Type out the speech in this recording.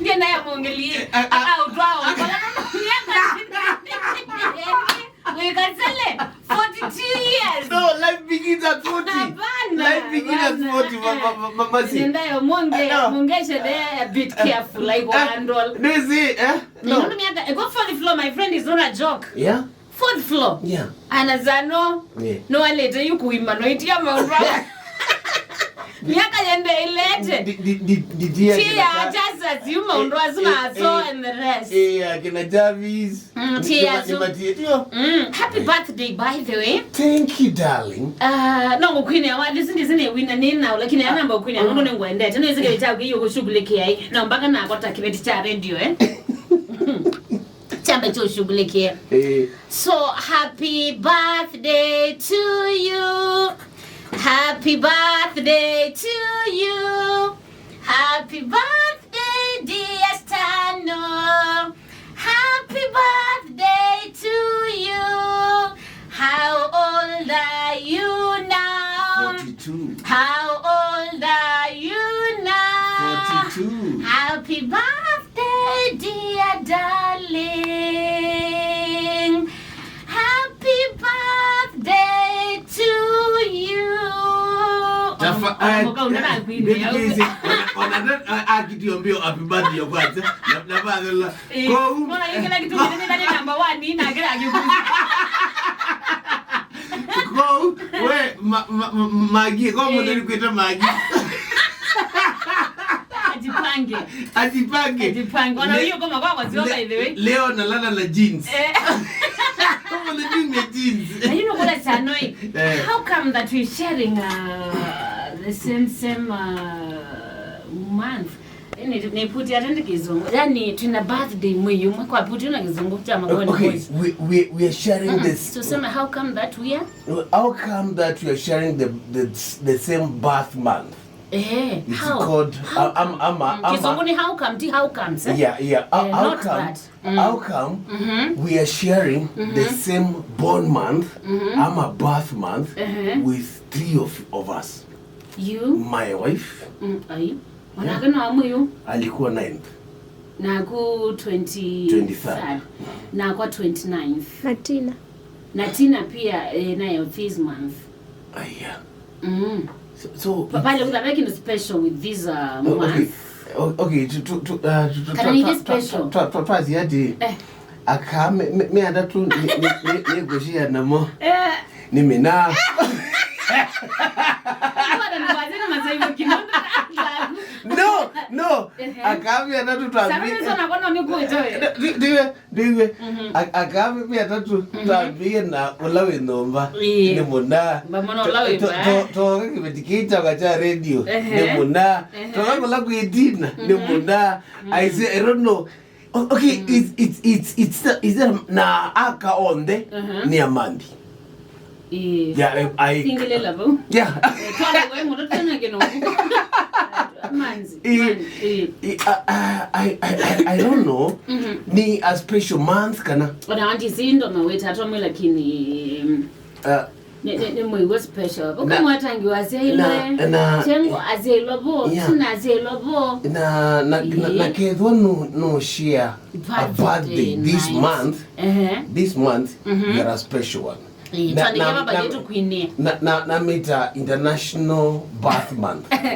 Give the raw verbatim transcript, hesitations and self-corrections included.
Ndiye naye mwongelie. Eh, ah, ah. Au twao. Wikazele forty-two years. No, life begins at forty. Hapana, life begins at hapana. forty, ma, ma, ma, ma, Mercy. Nenda yo mwonge, No. mwongeshe there a bit careful, like, Eh, handle. No, you see, eh? No. Ndio miaka, I go for the floor, my friend, is not a joke. Yeah. Fourth floor. Yeah. Anazano. Yeah. No alete yu kuima no itia maundu. Miaka yende ilete. Di- di- di- di- dia Tia kina- Jasa yu maundu Eh, azuna eh, so eh, and the rest. Eh, akina Jarvis. Mm, Ni- tia ni- azu. ni matie- tio. Mm, happy birthday, by the way. Thank you, darling. Uh, no ngukwine awa this is ne wina nina lakini anamba kwine Ah. nundu ningwendete no izike cha kiyo kushughulikia hii. Na mpaka na kota kibeti cha radio eh. Chamba cho shughulikia. Eh. So happy birthday to you. Happy birthday to you. Happy birthday, dear Stano. Happy birthday to you. How old are you now? forty-two. How old are you now? forty-two. Happy birthday, dear darling. Happy birthday to you. Tafa- Ona- ona- eh, ona- ona- a- akitio mbio happy birthday ya kwanza. Na- na- na- Eh, Kou- mbona yeye kila kitu kile ndani namba one na kila kitu. Kou, we, ma- ma- ma- Magi, kwa Eh. mwenye kuita Magi. Ajipange. Ajipange. Ajipange. Ona Le- hiyo kama kwa kwa sio le- by the way. Leo nalala na jeans. Eh. Kama na jeans na jeans. Na you know what is annoying? Eh. How come that we're sharing uh, the same same uh, month? Ni- niputi ate ndi kizungu yani twina birthday mwei umwe kwa puti na kizungu cha mangoni Okay, boys. we, we, we are sharing this. Tuseme how come that we are How come that we are sharing the, the, the same birth month? Eh, It's how? called How uh, um, come? um, uh, Mm, um, kizungu uh, ni how come ti how comes eh? Yeah, yeah. How, Eh, how not come? that. Mm. How come Mm-hmm. we are sharing the Mm-hmm. same born month, Mm-hmm. ama birth month, Uh-huh. with three of, of us? You? My wife, Mm, ai. Mwanake no amwe yu. Alikuwa ninth. Naku twenty-third. Twenty-third. Nakwa twenty-ninth. Na Tina. Na Tina pia eh, nayo this month. Aya. Mm. So, so Pa- pale kuna baki ni special with this uh, Oh, okay. month. O- Okay, tu tu tu uh, tu tu Kana ni tu- tu- special. tu- tu- tu- tuazi ati Eh. Aka me me me ata tu ni ni ni- ni kushia namo. Eh. Ni mina. Kwa ndio kwa ndio mazaibu kimondo. No, no. Ehe. Akambia na tu Sasa tuambie. Sasa nakuona ni kuitoe. Ndiwe, ndiwe. Mhm. Akambia na tu Mhm. tuambie na ula we nyumba. Ĩĩ. Ni muna. Mba muna ula we To- to- mbaya. to- Toka kibeti kicha kwa cha radio. Ehe. Ni muna. Ehe. Toka kula kuidina. Ni Mhm. muna. I say, I don't know. O- Okay, it's it's it's it's the- is there na aka on the Mhm. ni amandi. Eh, Yeah, I- I- Singile level. Yeah. Eh, twala kwa moto tena kino. Manzi. Eh, Manzi. Eh. Eh, I, I, I, I, I don't know. Mhm. Ni a special month kana. Ona anti sindo maweta atwa mwe lakini mm, Uh, ni ni ni mwe special. Na- Ukamwatangi wasia na- ile. na- Chengo azelo bo, Yeah. Sina azelo bo. Na na na, na Eh. kethwa no no share a Birthday birthday this night. month. Ehe. This month Mhm. you're a special one. Eh, Na- twandike na- baba na- yetu kwinie. Na na na mita international birth month.